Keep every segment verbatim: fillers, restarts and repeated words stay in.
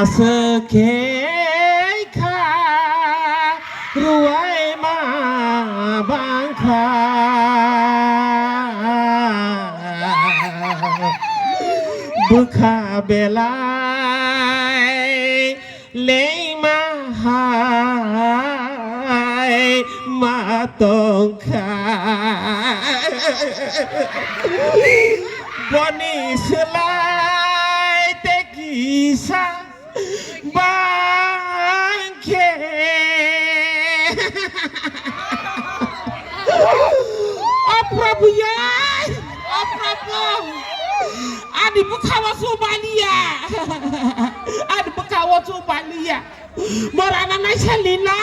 Aswk khe kha ruwai ma bang kha. Bwkha belai lengma hai ma tong kha. Boni swlai te kisa bang khe. O Prabhu yai, o Prabhu, ani bwkha o chubaliya, ani bwkha o chubaliya. Mora nang naisa lila,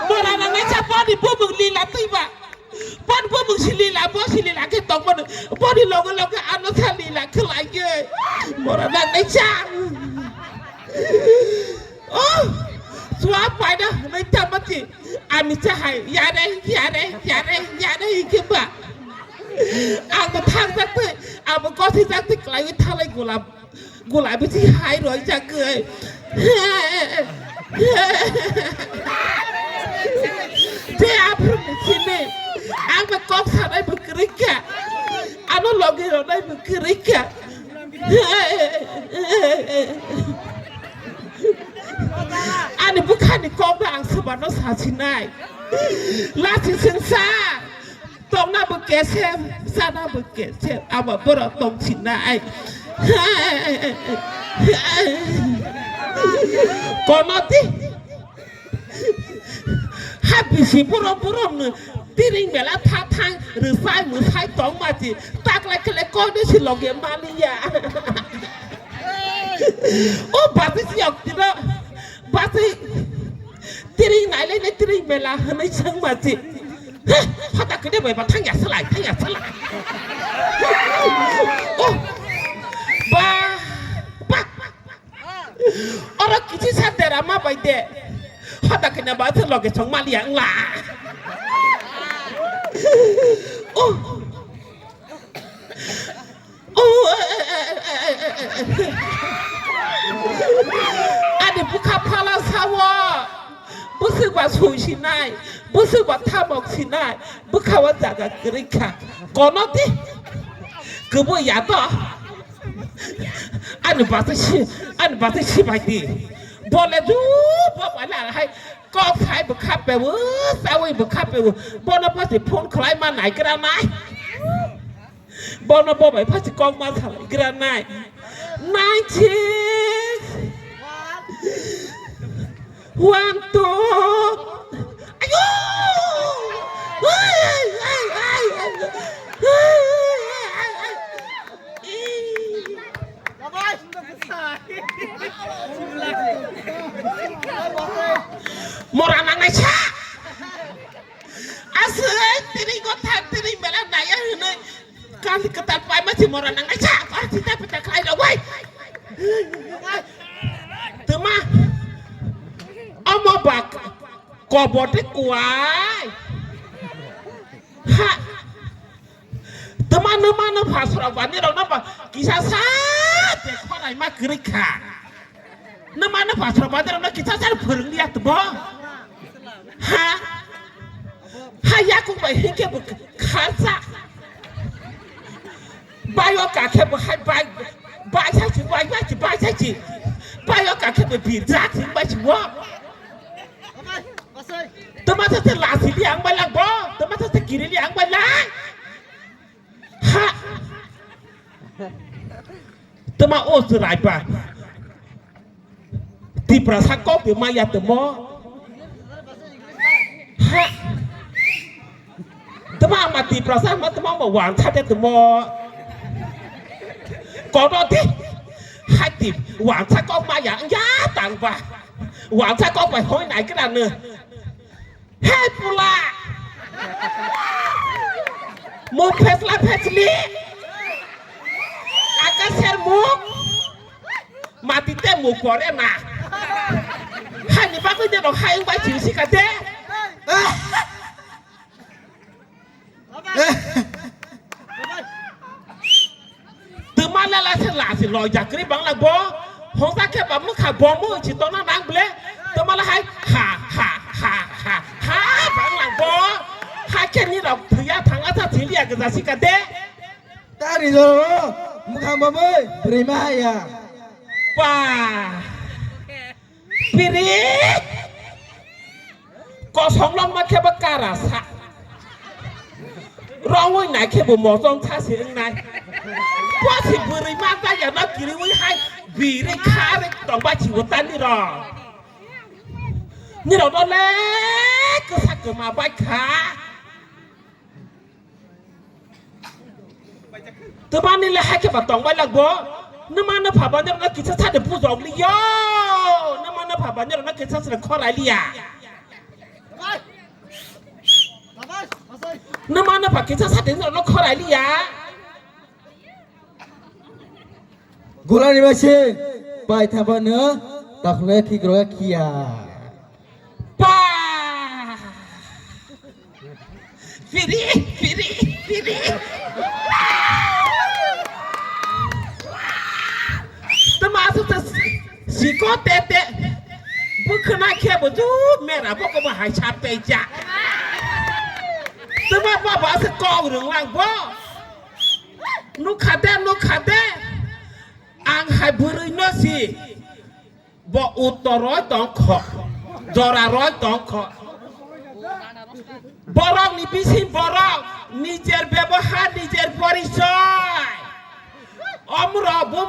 mora nang naisa boni bumung lila twiba. Boni bumung si lila, bo si lila khe tongmani. Boni loge loge ano sa lila khlaiwi. Mora nang naisa. Oh, sua paida hwnwi tamati. Ani cha hai, yare, yare, yare, yare, hikhe ba. Ang bo thang jak twi, ang bo kosi jak twi, klaiwi thalai gulab, gulab bisi hai roi jak twi. Je aphuru ni simi, ang bo kok sanai bo kwrwi kha, ano logi ronai bo kwrwi kha. Ani bwkhani kokno ang swbano sasinai. Lasi sengsa tongna bo kesem, sana bo kesem, abo borok tongsinai. Kono di. Ha bisi borok borok no tiring bela tha thang rwsai mwsai tong mati taklai khlai koi no si loge maliya. O basi si yok tino basi tiring nai le ne tiring bela hwnwi sang mati. Heh, hota kene bai ba thang ya salai, thang ya salai. Oh, ba, ba. Oro kichi sa dera ma bai de. Hota kene ba se loge chong maliya ngla. Oh. Oh. Ani bukha phala sawo. Bwswk ba sui sinai, bwswk ba thamok sinai, bwkha o jaga kwrwi kha. Kono di. Kwbwi ya to. Ani bwswk si, ani bwswk si bai di. Bole ju bo bai la hai kok sai bwkha pewo, sawi bwkha pewo. Bono pasi phone khlai ma nai gra nai. Bono bo bai pasi kok ma salai gra nai. Nine, six. One, two. Ayo! Ai, ai, ai, ai. Mora nangnai sa. Aswk tini gotha tini mela naya hwnwi. Kali kwtal pai ma si mora nangnai sa, kar sita pita khlai rok bai. Tuma, omo bak, kobor de kuai. Ha, tuma numa no phasra bani rok no ba, kisa sa de khorai ma kwrwi kha. Numa no pastor bajar no kisa sar phwrwng liya to bo. Ha? Ha yakung bai hingke bo kharsa. Bayo kakhe bo hai bai, bai sai chi, bai, bai chi, bai sai chi. Bayo kakhe bo birja chi bai chi wo. Tama sa se lasi li ang bai lang bo. Tama sa se kiri li ang bai lang. Ha. Tama o se rai ba. Tiprasa kok de maya temo. Ha. Tama ama Tiprasa ma tama ma wansa de temo. Kono de. Hai tip wansa kok maya ya tang ba. Wansa kok ba hoi nai kra ne. Hei pula. Muk phesla phesli. Aka ser muk. Mati te muk pore na. Hani bagwi de rok hai bai chiri sika de. Tuma lela se Lasi loi jakri bangla bo. Hongsa khe ba mukha bo mu chi tona nang ble. Tomala hai ha ha ha ha ha bangla bo. Hai khe ni rok thuya thanga sa thiliya gajasi ka de. Tari joro mukha bo mu brima ya. Pa. Pirit! Kosong longma khe bo kara sa. Rongwi nai khe bo mojong sa se wngnai. Bosi bwrwi ma jaya no kiriwi hai biri khari tongba chibo ta nirok. Nirok no le kwsa kwma bai kha. Twmani le hai khe ba tongbai lak bo. Nwma no pha bani rok no kisa sa de bujok li yo. Nwma no pha bani rok no kisa sa de khorai li ya. Nwma no pha kisa sa de rok no khorai li ya. Gulani bai se bai thaba no takhne thik rok ya khiya. Pa! Firi, firi, firi. Tama su ta siko tete. Bukhna khe bo ju mera bo ko bo hai chap te ja. Tama ba ba se ko rung lang bo. Nukha de, nukha de. Ang hai bwrwi no si. Bo uttor roi tongkho, jora roi tongkho. Borok ni bising borok nijer bebohar, nijer porichoy. Omro bo